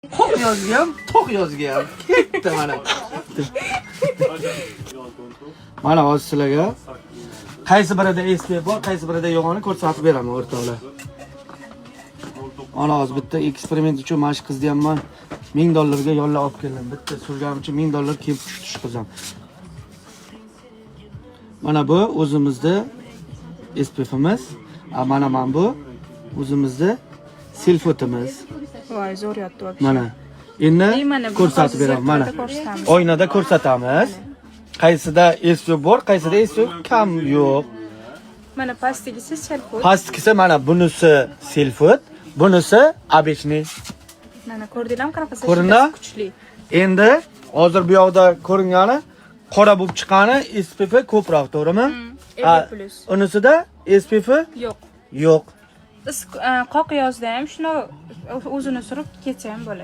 Qoq yozga ham, to'q yozga ham. Ketdi mana. Mana hozir sizlarga qaysi birida SPF bor, qaysi birida yo'g'ini ko'rsatib beraman, o'rtoqlar. Mana hozir bitta eksperiment uchun mana shu qizni ham man 1000 dollarga yollab olib keldim. Bitta surganim uchun 1000 dollar kelib tushdi shu qiz ham. Mana bu o'zimizni SPF'imiz. A mana bu o'zimizni Selfood'imiz. Voy, zo'r yotdi вообще. Mana. Endi И mana buni ko'rsatib hozir beraman. Mana. зеркало da ko'rsatamiz. Oynada ko'rsatamiz. Qaysida SPF bor, qaysida SPF kam yo'q. Mana pastligisi Selfood. Pastgisi mana bunisi Selfood, bunisi обычный. Mana ko'rdinglarmi, qanaqa Ko'rindi? защита si kuchli. Endi hozir bu yoqda ko'ringani qora bo'lib chiqqani SPF ko'proq, to'g'rimi? 50 plus. Unisida SPF Yo'q. yo'q. Qoq yozda ham shuni o'zini surib ketsa ham bo'ladi.